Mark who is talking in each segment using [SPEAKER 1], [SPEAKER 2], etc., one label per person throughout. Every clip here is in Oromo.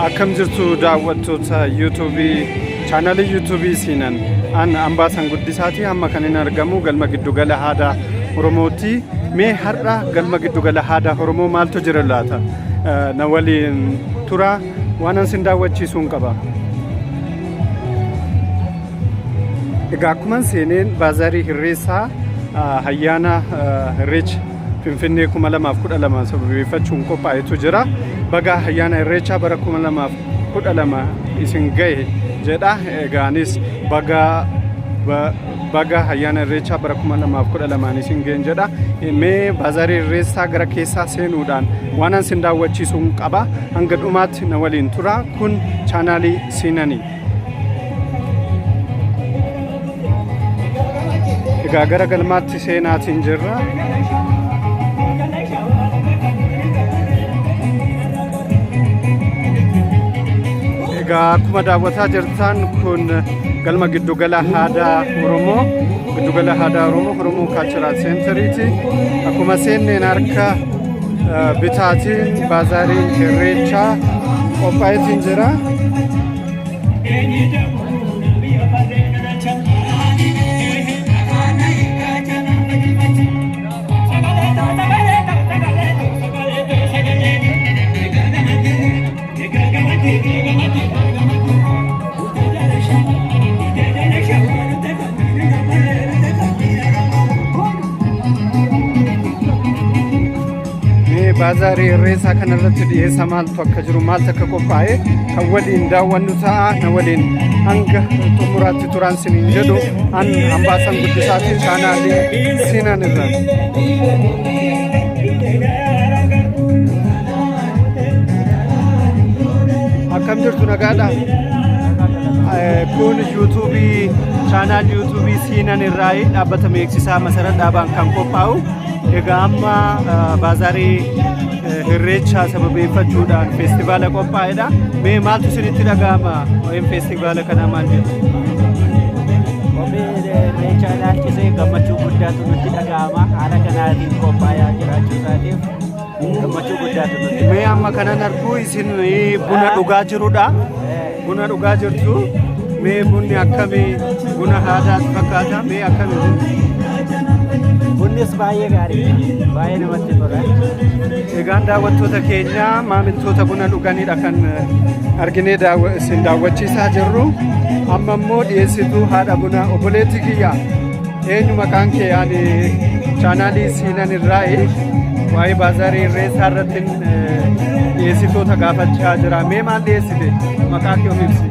[SPEAKER 1] Akkam jirtu daawwattoota yuutuubii chaanalii yuutuubii siinan an Ambaasan Guddisaati amma kan inni argamu galma giddugala aadaa Oromooti. Mee har'a galma giddugala aadaa Oromoo maaltu jira laata? Na waliin tura waan an sin daawwachiisuun qaba. Egaa akkuman seeneen baazaarii Hirreessaa ayyaana Irreecha Finfinnee 2012 sababeeffachuun qophaa'etu jira. Baga ayyaana Irreechaa bara 2012 isin gahe jedha. Egaa anis baga baga ayyaana Irreechaa bara 2012 isin gahen jedha. Mee baazaarii Irreessaa gara keessaa seenuudhaan waan an sin daawwachiisuun qaba. Hanga dhumaatti na waliin tura. Kun chaanaalii Siinanii. Egaa gara galmaatti seenaatiin jirra. Egaa akkuma daawwataa jirtan kun galma giddugala aadaa Oromoo giddugala aadaa Oromoo Oromoo Cultural Centeriiti. Akkuma seenneen harka bitaatiin baazaariin Irreechaa qophaa'eetiin jira. Mee baazaarii irreessaa kanarratti dhiyeessa maaltu akka jiru maaltu akka qophaa'e kan waliin daawwannu ta'a na waliin hanga xumuraatti turaan siniin jedhu an Ambaasan Guddisaati chaanaalii Siinan irraa. Akkam jirtu nagaadha? Kun yuutuubii chaanaal yuutuubii Siinan irraa dhaabbata beeksisaa Masarat Dhaabaan kan qophaa'u. Egaa amma baazaarii Irreechaa sababeeffachuudhaan feestivaala qophaa'edha. Mee maaltu isinitti dhaga'ama? Waa'een feestivaala kanaa maal jedhu?
[SPEAKER 2] Qophii Irreechaa ilaalchisee gammachuu guddaatu nutti dhaga'ama. Haala kanaatiin qophaa'aa jiraachuu isaatiif gammachuu guddaatu nutti
[SPEAKER 1] Mee amma kanan argu isin buna dhugaa jirudha. Buna dhugaa jirtu. Mee bunni akkamii? Buna aadaas fakkaata. Mee akkamii bunni?
[SPEAKER 2] Bunnis baay'ee gaarii, baay'ee namatti tola.
[SPEAKER 1] Egaan daawwattoota keenya maamiltoota buna dhuganidha kan arginee isin daawwachiisaa jirru. Amma immoo dhiyeessituu haadha buna obboleettii kiyya eenyu maqaan kee ani chaanaalii siinan irraayi waa'ee baazaarii irreessaa irratti dhiyeessitoota gaafachaa jira. Mee maal dhiyeessite? Maqaa kee of ibsi.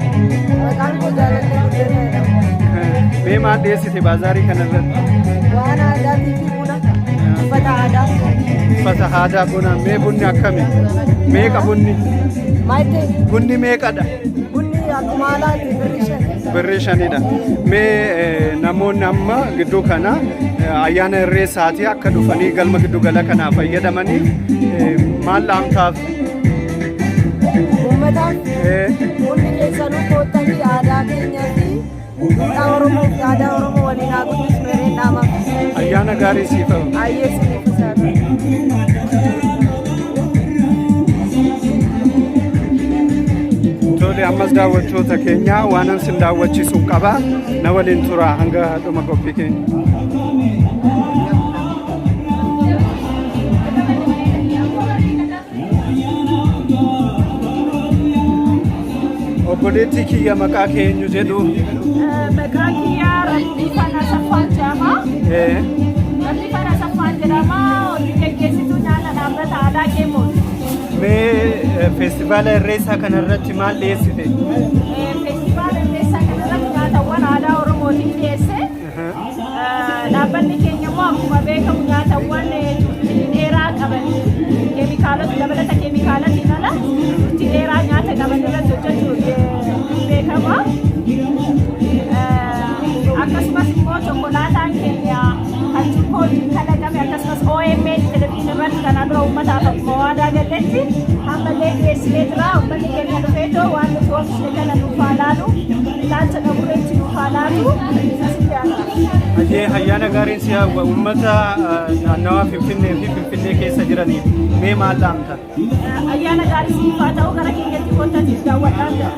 [SPEAKER 3] Maqaan koo Jaalallee Guddinaa jedhama.
[SPEAKER 1] Mee maal dhiyeessite baazaarii kana irratti?
[SPEAKER 3] Waan aadaatii fi buna. Uffata aadaa.
[SPEAKER 1] Uffata aadaa buna. Mee bunni akkami? Meeqa bunni?
[SPEAKER 3] Maal ta'e?
[SPEAKER 1] Bunni meeqadha?
[SPEAKER 3] Bunni akkuma haalaatti birrii 5.
[SPEAKER 1] Birrii 5dha. Mee namoonni amma gidduu kana ayyaana irreessaatii akka dhufanii galma giddu gala kanaa fayyadamanii maal dhaamtaaf?
[SPEAKER 3] Uummataaf hundi keessanuu koottanii aadaa keenyaa fi duudhaa Oromoo fi aadaa Oromoo waliin haa guddisnu jedheen dhaamaaf.
[SPEAKER 1] Ayyaana gaarii siif hawa.
[SPEAKER 3] Ayyee isiniifis haa ta'u.
[SPEAKER 1] Tole ammas daawwattoota keenya waanan sin daawwachiisu qaba na waliin tura hanga dhuma qophii keenya. Obboleettii kiyya maqaa kee eenyu jedhu?
[SPEAKER 4] Maqaan kiyya Rabbiifaan Asaffaan jedhama. Rabbiifaan Asaffaan jedhama. Hojii geggeessituu nyaata dhaabbata aadaa Keemooti.
[SPEAKER 1] Mee feestivaala Irreessaa kana irratti maal dhiyeessite?
[SPEAKER 4] Feestivaala Irreessaa kana irratti nyaatawwan aadaa Oromootiin dhiyeesse. Dhaabbanni keenya immoo akkuma beekamu nyaatawwan turtii dheeraa qaban keemikaalota dabalata keemikaalatiin ala turtii dheeraa nyaata qaban irratti hojjechuun beekama. Akkasumas immoo chokkolaataan keenya kan cuukkoo kalaqame akkasumas OMN televizyiinii irratti kanaan dura uummataaf akkuma waadaa galletti ammallee dhiyeessinee jira. Uummanni keenya dhufeetoo waan nuti oomishne kana nuuf haa laalu ilaalcha qaburreetti nuuf haa laatu.
[SPEAKER 1] Hayyee ayyaana gaariin si hawwa uummata naannawaa Finfinnee fi Finfinnee keessa jiraniif mee maal dhaamta?
[SPEAKER 4] Ayyaana gaarii siif haa ta'u gara keenyatti koottatiif
[SPEAKER 3] daawwadhaan jira.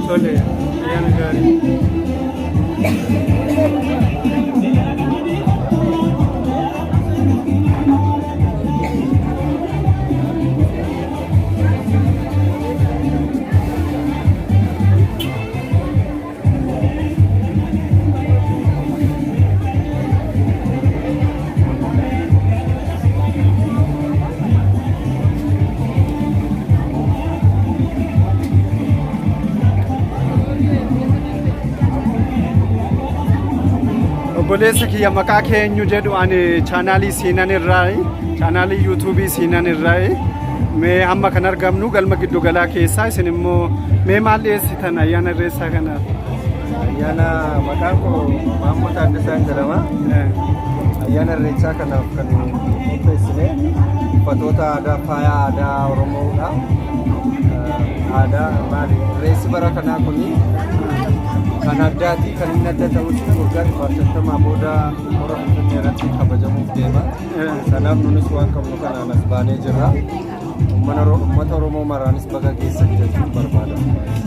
[SPEAKER 1] Tole, ayyaana gaarii. Obboleessa kiyya, maqaa kee eenyu jedhu? Ani chaanaalii Siinan irraa, chaanaalii yuutuubii Siinan irraa. Mee amma kan argamnu galma giddugalaa keessaa, isin immoo mee maal dhiyeessitan ayyaana Irreessaa kanaaf?
[SPEAKER 5] Ayyaana, maqaan koo Maammoo Taaddasaan jedhama. Ayyaana Irreechaa kanaaf kan qopheessine uffatoota aadaa, faaya aadaa Oromoodha. Aadaa maali? Irreessi bara kanaa kuni kan addaati. Kan inni adda ta'us waggaa 150 booda hora Finfinnee irratti kabajamuuf deema. Sanaaf nunis waan qabnu kanaan as baanee jirra. Uummata Oromoo maraanis baga geessan jechuun barbaada.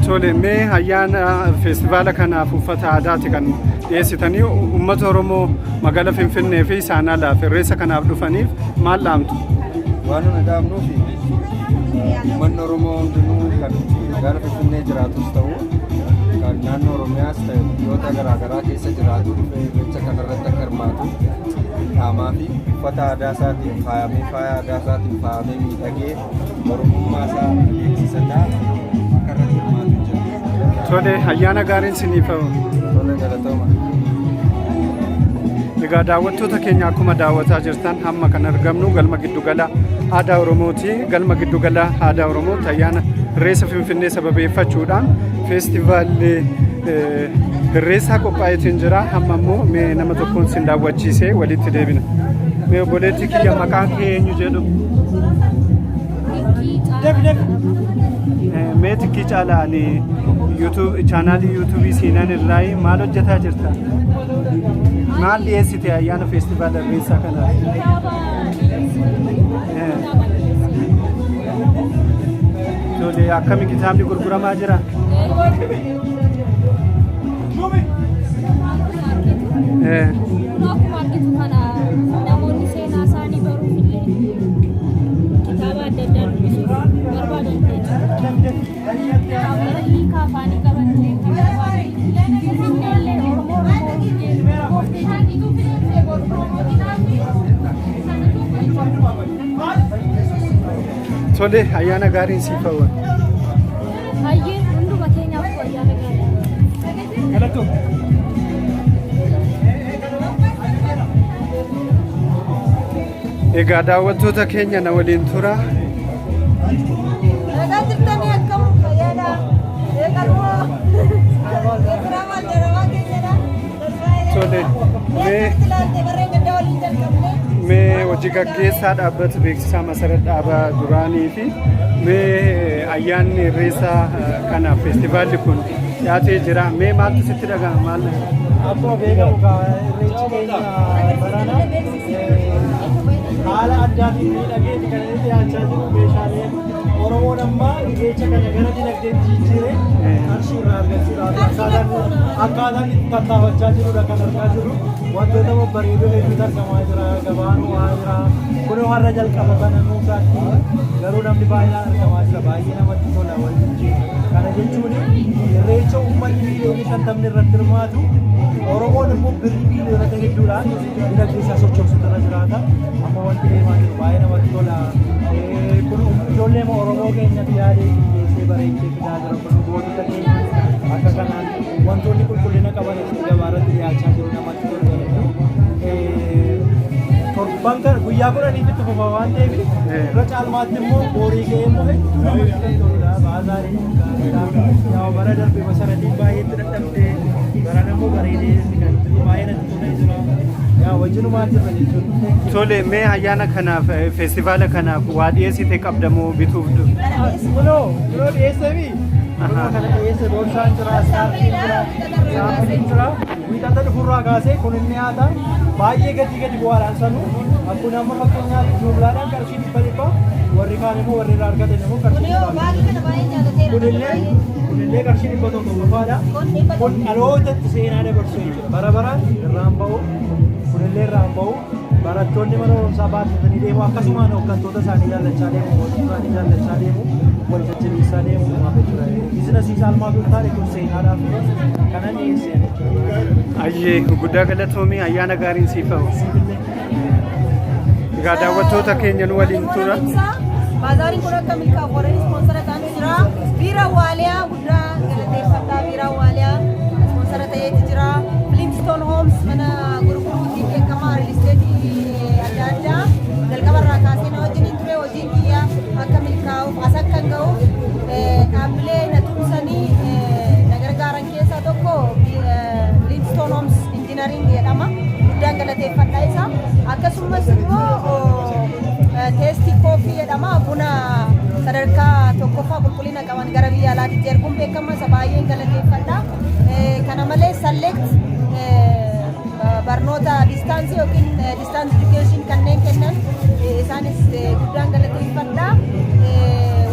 [SPEAKER 1] Tole, mee ayyaana feestivaala kanaaf uffata aadaati kan dhiyeessitanii, uummata Oromoo magaalaa Finfinnee fi isaan alaaf Irreessa kanaaf dhufaniif maal dhaamtu?
[SPEAKER 5] Waan nuti dhaamnuuf, uummanni Oromoo hundinuu kan magaalaa Finfinnee jiraatus ta'u, kan naannoo Oromiyaas ta'e, biyyoota garaagaraa keessa jiraatu dhufee Irreecha kanarratti akka hirmaatu dhaamaa fi uffata aadaa isaatiin faayamee, faaya aadaa isaatiin faayamee, miidhagee, Oromummaa isaa beeksisataa akka irratti hirmaatu jira.
[SPEAKER 1] Tole, ayyaana gaariin isiniif haa.
[SPEAKER 5] Tole, galatooma.
[SPEAKER 1] Egaa daawwattoota keenya, akkuma daawwataa jirtan hamma kan argamnu galma giddugala aadaa Oromooti. Galma giddugala aadaa Oromootti ayyaana Irreessa Finfinnee sababeeffachuudhaan feestivaalli Irreessaa qophaa'eetiin jira. Hamma immoo mee nama tokkoon sin daawwachiisee walitti deebina. Mee obboleettii kiyya, maqaan kee eenyu jedhu? Mee Tikkii Caalaa, ani chaanaalii yuutuubii Siinaan irraa, maal hojjetaa jirta? Maal dhiyeessite ayyaana feestivaala Irreessaa kanaaf? Tole, akkami, kitaabni gurguramaa jira?
[SPEAKER 6] Akkuma argitu kana namoonni seenaa isaanii baruuf illee kitaaba adda addaa dubbisuuf barbaadan jiru. Kitaabota hiika afaanii qaban illee kan barbaadan, Finfinnee illee Oromoo Oromoo
[SPEAKER 1] Tole, ayyaana gaariin siif hawwa.
[SPEAKER 6] Hayyee, hunduma keenyaaf ayyaana gaarii.
[SPEAKER 1] Egaa daawwattoota keenya, na waliin tura.
[SPEAKER 3] Nagaa jirtanii, akkam fayyaadha? Eegalmoo biraa maal darabaa keenyadha.
[SPEAKER 1] Tole, mee
[SPEAKER 3] Ilaalte barreen gaddaa waliin jalqabne.
[SPEAKER 1] Mee hojii gaggeessaa dhaabbata beeksisaa Masarat Dhaabaa duraanii fi mee ayyaanni Irreessaa kanaaf feestivaalli kun dhiyaatee jira. Mee maaltu sitti dhaga'ama? Maal?
[SPEAKER 7] Akkuma beekamu Irreechi keenya barana haala addaatiin miidhageeti kan inni dhiyaachaa jiru. Meeshaaleen Oromoon amma Irreecha kana gara dinagdeetti jijjiiree qarshii irraa argachuudhaaf akkaataan itti tattaafachaa jirudha kan argaa jirru. Wantoota babbareedoo hedduutu argamaa jira, gabaan ho'aa jira. Kun har'a jalqaba kana nuusaatti garuu namni baay'inaan argamaa jira, baay'ee namatti tola wal jijjiiru. Kana jechuun Irreecha uummanni 50 miiliyoona irratti hirmaatu, Oromoon immoo birrii biiliyoonota hedduudhaan dinagdee isaa sochoosuutu irra jiraata. Amma wanti deemaa jiru baay'ee namatti tola. Kun ijoollee Oromoo keenyatti yaadee qindeessee bareechee fidaa jira. Kun gootota keenya akka kanaan wantoonni qulqullina qaban asitti gabaa irratti dhiyaachaa jiru, namatti tolu hedduu. Torban kana guyyaa 10f itti fufa waan ta'eef, irra caalmaatti immoo borii ka'ee immoo hedduu namatti kan toludha. Baazaariin gaariidha. Yaa, bara darbe Masaratiin baay'eetti dadhabdee, barana immoo bareedee kan jiru, baay'ee natti tolee jira. Yaa, wajjinumaan jirra jechuudha.
[SPEAKER 1] Tole, mee ayyaana kanaaf, feestivaala kanaaf waa dhiyeessite qabdamoo bituuf dhufe?
[SPEAKER 7] Kunoo, kunoo dhiyeessanii, kunoo kana dhiyeesse. Boorsaan jira, scarfiin jira, saamuniin jira. Wiixata dhufurraa kaasee kun inni nyaata baay'ee gatii gadi bu'aadhaan sanuu akkuma amma fakkeenyaaf jumlaadhaan qarshii 100 100, warri kaan immoo warri irraa argatan immoo qarshii 100. Kunillee Kunillee qarshii 100 qofaadha. Kun dhalootatti seenaa dabarsu jechuudha. Bara baraan irraan ba'u, kunillee irraan ba'u. Barattoonni mana barumsaa baattatanii deemu, akkasumaan hooggantoota isaanii jaallachaa deemu, mootummaa isaanii jaallachaa deemu, wal jajjabeessaa deemu jechuudha. Biizinasii caalmaa hin taane kun seenaadhaaf kanan dhiyeessee jechuudha.
[SPEAKER 1] Ayyee, guddaa galatoomii, ayyaana gaariin siif hawu. Egaa daawwattoota keenya nu waliin tura.
[SPEAKER 3] Baazaariin kun akka milkaa'u warreen ispoonsara ta'antu jira. Biira Waaliyaa guddaa galateeffadhaa. Biira Waaliyaa ispoonsara ta'eeti jira. Flintstone Homes mana gurguruutiin beekamaa, real estate adda addaa jalqaba irraa kaasee na wajjiniin ture. Hojiin kiyya akka milkaa'uuf, as akka ga'uuf dhaabbilee na tumsanii na gargaaran keessaa tokko Flintstone Homes Engineering jedhama. Guddaan galateeffadha isa. Akkasumas immoo Tasty Coffee jedhama. Buna sadarkaa tokkoffaa qulqullina qaban gara biyya alaatti erguun beekama. Isa baay'een galateeffadha. Kana malees Select barnoota distance yookiin distance education kanneen kennan isaanis guddaan galateeffadha.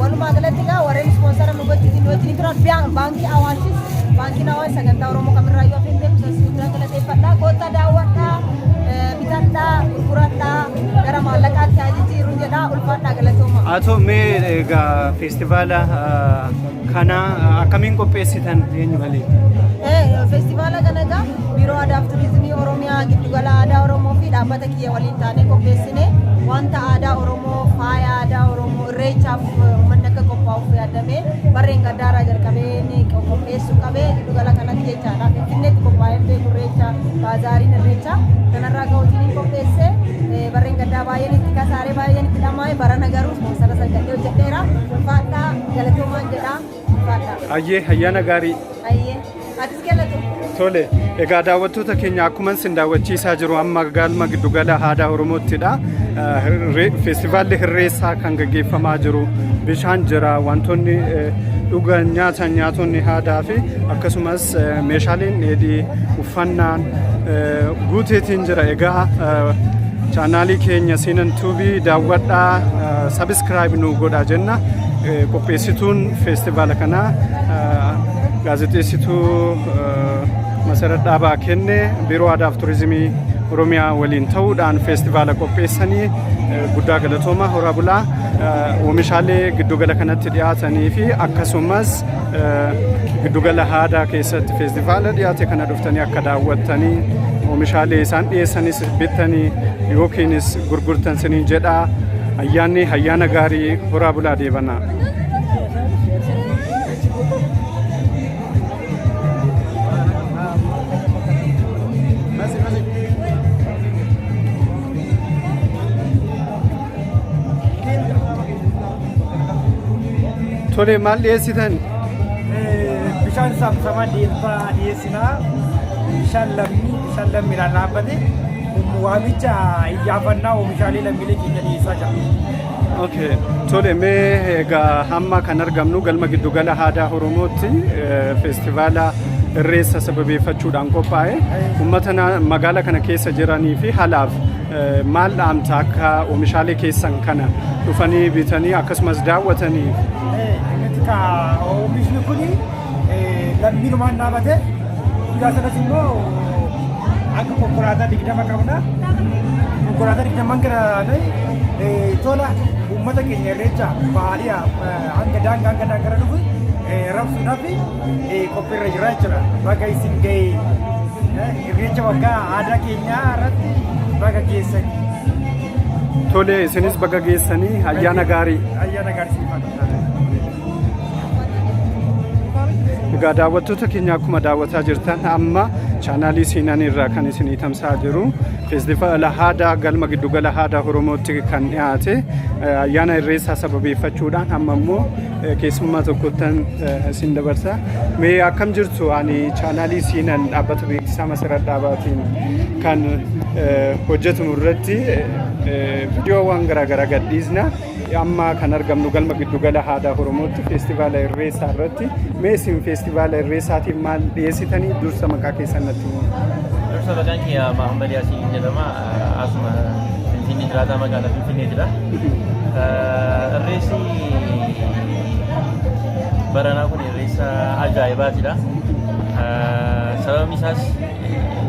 [SPEAKER 3] Walumaa galatti egaa warreen ispoonsara nu gochuutiin wajjin turan, baankii Awaashis, baankiin Awaash sagantaa Oromoo kamirraayyuu hafeen beeku, isas guddaan galateeffadha. Koottaa daawwadhaa, bitadhaa, gurguradhaa, gara maallaqaatti haa jijjiirru jedha. Ulfaadhaa, galatooma.
[SPEAKER 1] Haa ta'u, mee egaa feestivaala kana akkamiin qopheessitan, eenyu malee?
[SPEAKER 3] Feestivaala kana egaa Biiroo Aadaa fi Turizimii Oromiyaa, Giddugala Aadaa Oromoo fi dhaabbata kiyya waliin taanee qopheessine. Wanta aadaa Oromoo, faaya aadaa Oromoo, irreechaaf uummanni akka qophaa'uuf yaadamee barreen gaddaaraa jalqabee inni qopheessuu qabee giddugala kanatti jechaadha. Finfinneetti qophaa'ee beeku irreecha, baazaariin irreecha kanarraa ka'uutiin hin qopheesse. Barreen gaddaa baay'een itti kasaaree, baay'een itti dhamaa'e. Barana garuu ispoonsara sargadhee hojjedheera. Ulfaadhaa, galatoomaan jedha. Ulfaadhaa.
[SPEAKER 1] Ayyee, ayyaana gaarii.
[SPEAKER 3] Ayyee. Atis galatu.
[SPEAKER 1] Tole, egaa daawwattoota keenya, akkuma isin daawwachiisaa jiru amma galma giddugala aadaa Oromoottidha. Feestivaalli Irreessaa kan gaggeeffamaa jiru, bishaan jira, wantoonni dhugan, nyaatan, nyaatonni aadaa fi akkasumas meeshaaleen dheedhii, uffannaan guuteetiin jira. Egaa chaanaalii keenya Siinan Tuubii daawwadhaa, subscribe nu godhaa jenna. Qopheessituun feestivaala kanaa gaazexeessituu Masarat Dhaabaa Kenne Biiroo Aadaa fi Turizimii Oromiyaa waliin ta'uudhaan feestivaala qopheessanii guddaa galatooma, horaa bulaa. Oomishaalee giddugala kanatti dhiyaatanii fi akkasumas giddugala aadaa keessatti feestivaala dhiyaate kana dhuftanii akka daawwattanii, oomishaalee isaan dhiyeessanis bittanii yookiinis gurgurtan siniin jedhaa. Ayyaanni ayyaana gaarii, horaa bulaa, deebanaa. Tole, maal dhiyeessitan?
[SPEAKER 7] Bishaan saamsamaa deelfaa dhiyeessinaa. Bishaan lammii, bishaan lammiidhaan dhaabbate waamicha iyyaafannaa oomishaalee lammiilee keenya dhiyeessaa jira.
[SPEAKER 1] Okay. Tole, mee egaa hamma kan argamnu galma giddugala aadaa Oromootti, feestivaala Irreessa sababeeffachuudhaan qophaa'e. Uummata magaala kana keessa jiranii fi halaaf maal dhaamta akka oomishaalee keessan kana dhufanii bitanii akkasumas daawwatanii?
[SPEAKER 7] Nuti ka oomishni kun lammiilumaan dhaabate, guyyaa sanas immoo akka konkolaataa 20 qabna. Konkolaataa 20n kana tola uummata keenya irreecha baadiyyaa hanga daangaa hanga daangaa dhufu rabsuudhaaf qophiirra jira jechuudha. Baga isin ga'e, irreecha waggaa aadaa keenyaa irratti baga geessanii.
[SPEAKER 1] Tole, isinis baga geessanii, ayyaana gaarii.
[SPEAKER 7] Ayyaana gaarii siif haa ta'u.
[SPEAKER 1] Egaa daawwattoota keenya, akkuma daawwataa jirtan amma chaanaalii Siinaan irraa kan isinii tamsa'aa jiru feestivaala aadaa galma giddugala aadaa Oromootti kan dhiyaate ayyaana Irreessaa sababeeffachuudhaan. Amma immoo keessummaa tokkottan isin dabarsa. Mee akkam jirtu? Ani chaanaalii Siinaan dhaabbata beeksisaa Masarat Dhaabaatiin kan hojjetamu irratti viidiyoowwan garaagaraa gadhiisna. Amma kan argamnu galma giddugala aadaa Oromootti feestivaala Irreessaa irratti. Mee isin feestivaala Irreessaatiif maal dhiyeessitanii? Dursa maqaa keessan natti himu.
[SPEAKER 8] Dursa maqaan kiyya Mahammad Yaasiin jedhama. Asuma Finfinnee jiraataa magaalaa Finfinneetidha. Irreessi baranaa kun irreessa ajaa'ibaatidha. Sababni isaas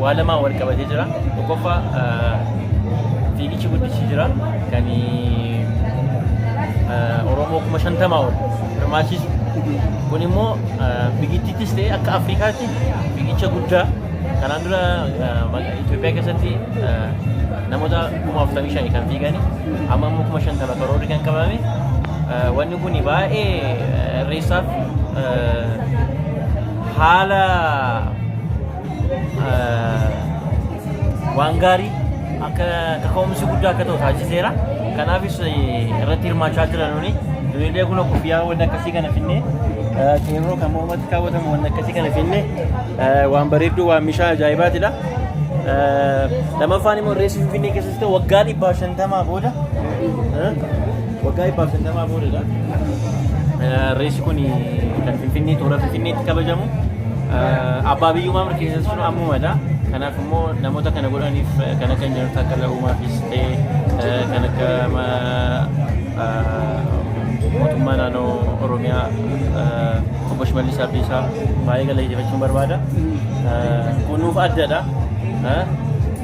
[SPEAKER 8] waa lamaan wal qabatee jira. Tokkoffaa, fiigichi guddichi jira kan Oromoo 50,000 ol hirmaachisu. Kun immoo biyyattiittis ta'e akka Afrikaatti fiigicha guddaa kanaan dura Itoophiyaa keessatti namoota 45,000 kan fiigani, amma immoo 50,000 karoorri kan qabame. Wanni kun baay'ee irreessaaf haala waan gaarii akka kaka'umsi guddaa akka ta'u taasiseera. Kanaafis irratti hirmaachaa jira nuni. Nunillee kun kuffiyaa wanni akkasii kana finnee, qeerroo kan mormatti kaawwatamu wanni akkasii kana finnee, waan bareedduu, waan mishaa ajaa'ibaatidha. Lammaffaan immoo irreessi Finfinnee keessatti ta'u waggaa 150 booda, waggaa 150 boodadha. Irreessi kun kan Finfinnee, toora Finfinneetti kabajamu. Abbaa biyyummaa mirkaneessuun ammumadha. Kanaaf immoo namoota kana godhaniif, kan akka Injiinar Taakkalaa Uumaafis ta'e, kan akka mootummaa naannoo Oromiyaa obbo Shimallis Abdiisaa baay'ee galateeffachuun barbaada. Kun nuuf addadha.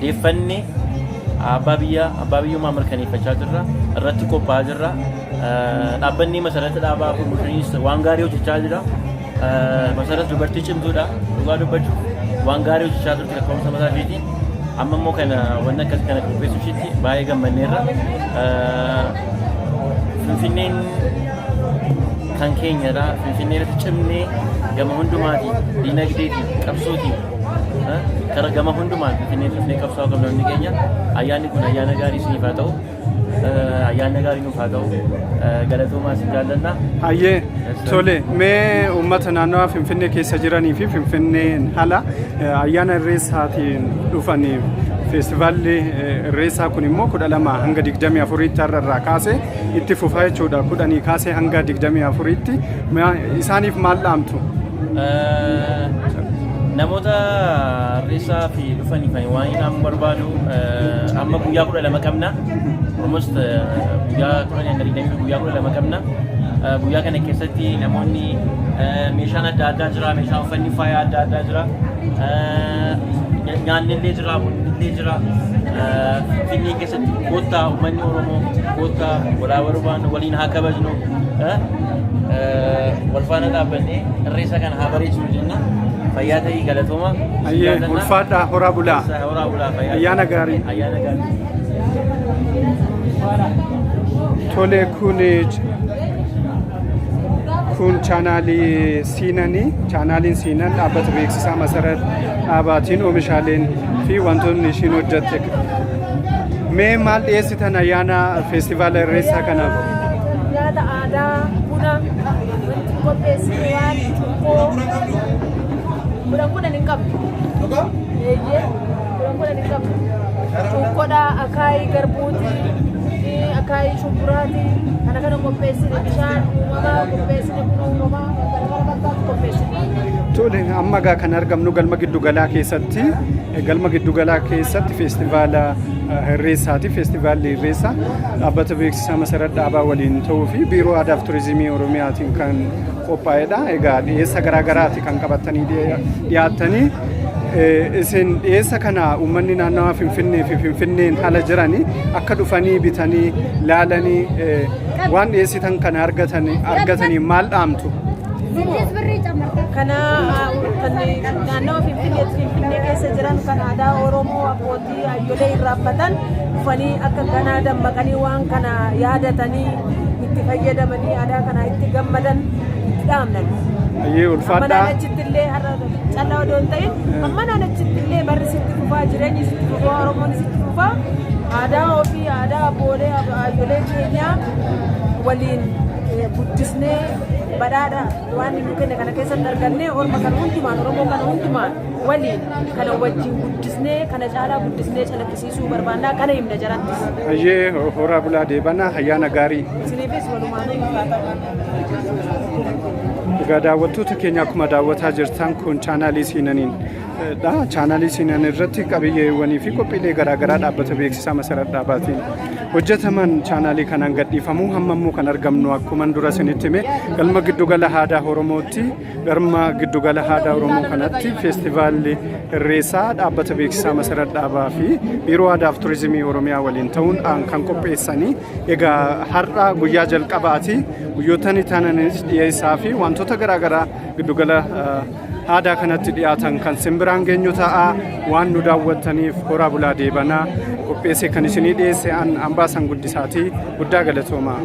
[SPEAKER 8] Deeffannee abbaa biyyaa, abbaa biyyummaa mirkaneeffachaa jirra. Irratti qophaa'aa jirra. Dhaabbanni Masarata Dhaabaa Promoshiniis waan gaarii hojjechaa jira. Masarat dubartii cimtuudha. Dhugaa dubbachuuf waan gaarii hojjechaa turte lakkoofsa mataa isheetiin. Amma immoo kana wanni akkas kana qopheessuu isheetti baay'ee gammanneerra. Finfinneen kan keenyadha. Finfinnee irratti cimnee gama hundumaatiin, diinagdeetiin, qabsootiin, kara gama hundumaan Finfinnee dhufnee qabsaa'uu qabna hundi keenya. Ayyaanni kun ayyaana gaarii isiniif haa ta'u. Ayyaana gaarii nuuf haa ta'u. Galatoomaa, isin jaallanna.
[SPEAKER 1] Hayyee, tole, mee uummata naannawaa Finfinnee keessa jiranii fi Finfinneen ala ayyaana irreessaatiin dhufaniif, feestivaalli irreessaa kun immoo 12 hanga 24tti har'a irraa kaasee itti fufaa jechuudha. 10 kaasee hanga 24tti isaaniif maal dhaamtu?
[SPEAKER 8] Namoota irreessaa fi dhufaniif ani waan hin barbaadu, amma guyyaa 12 qabna. Almost guyyaa 10 hanga 20, guyyaa 12 qabna. Guyyaa kana keessatti namoonni, meeshaan adda addaa jira, meeshaan uffanni faaya adda addaa jira. Nyaanni illee jira, bunni illee jira. Finfinnee keessatti koottaa, uummanni Oromoo koottaa, walaa barbaannu waliin haa kabajnu. Wal faana dhaabbannee irreessa kana haa bareechinu jenna. Fayyaa ta'ii, galatooma.
[SPEAKER 1] Hayyee, ulfaadhaa, horaa bulaa.
[SPEAKER 8] Horaa bulaa, fayyaa.
[SPEAKER 1] Ayyaana gaarii.
[SPEAKER 8] Ayyaana gaarii.
[SPEAKER 1] Tole, kun chaanaalii Siinanii. Chaanaaliin Siinan dhaabbata beeksisaa Masarat Dhaabaatiin oomishaaleen fi wantoonni ishiin hojjette. Mee maal dhiyeessitan ayyaana feestivaala irreessaa kanaaf?
[SPEAKER 4] Nyaata aadaa, buna, wanti qopheessine waan cuukkoo 10 10 hin qabdu. Eeyyee, 10 10 hin qabdu. Cuukkoodha, akaayii garbuuti, akaayii shumburaati, kana kana qopheessine, bishaan uumamaa qopheessine, buna uumamaa kana kana fakkaatu qopheessine.
[SPEAKER 1] Tole, amma egaa kan argamnu galma giddugalaa keessatti. Galma giddugalaa keessatti feestivaala Irreessaati. Feestivaalli Irreessaa dhaabbata beeksisaa Masarat Dhaabaa waliin ta'uu fi Biiroo Aadaa fi Turizimii Oromiyaatiin kan qophaa'edha. Egaa dhiyeessa garaagaraati kan qabatanii dhiyaattanii. Isin dhiyeessa kana uummanni naannawaa Finfinnee fi Finfinneen ala jiranii akka dhufanii bitanii laalanii waan dhiyeessitan kana argatanii maal dhaamtu?
[SPEAKER 4] Kana kan naannawa Finfinnee, Finfinnee keessa jiran, kan aadaa Oromoo abbootii hayyolee irraanfatan dhufanii akka kanaa dammaqanii waan kana yaadatanii itti fayyadamanii aadaa kana itti gammadan itti dhaamnan.
[SPEAKER 1] Ayyee,
[SPEAKER 4] Amma
[SPEAKER 1] ulfaadhaa.
[SPEAKER 4] naannachitti illee har'a callaa odoo hin ta'in, amma naannachitti illee barri sitti fufaa, jireenyi sitti fufaa, Oromoon sitti fufaa, aadaa ofii, aadaa abboolee hayyolee keenyaa waliin guddisnee badhaadha waan nu kenne kana keessatti argannee, orma kana hundumaan, Oromoo kana hundumaan waliin kana wajjin guddisnee, kana caalaa guddisnee calaqqisiisuu barbaannaa, kana himna jarattis.
[SPEAKER 1] Ayyee, horaa bulaa, deebana, ayyaana gaarii.
[SPEAKER 4] Isiniifis walumaanuu ulfaata.
[SPEAKER 1] Egaa daawwattoota keenya, akkuma daawwataa jirtan kun chaanaalii Siinaniin dha. Chaanaalii Siinan irratti qabiyyeewwanii fi qophiilee garaagaraa dhaabbata beeksisaa Masarat Dhaabaatiin Hojjetaman chaanaalii kanaan gadhiifamu. Hamma immoo kan argamnu akkuma dura isinitti hime galma giddugala aadaa Oromootti. Galma giddugala aadaa Oromoo kanatti feestivaalli Irreessaa dhaabbata beeksisaa Masarat Dhaabaa fi Biiroo Aadaa fi Turizimii Oromiyaa waliin ta'uun kan qopheessanii. Egaa har'a guyyaa jalqabaati. Guyyoottan itti aananis dhiyeessaa fi wantoota garaagaraa giddugala aadaa kanatti dhiyaatan kan simbiraan geenyu ta'a. Waan nu daawwattaniif horaa bulaa deebanaa. Qopheessee kan isinii dhiyeesse an Ambaasan Guddisaatii. Guddaa galatoomaa.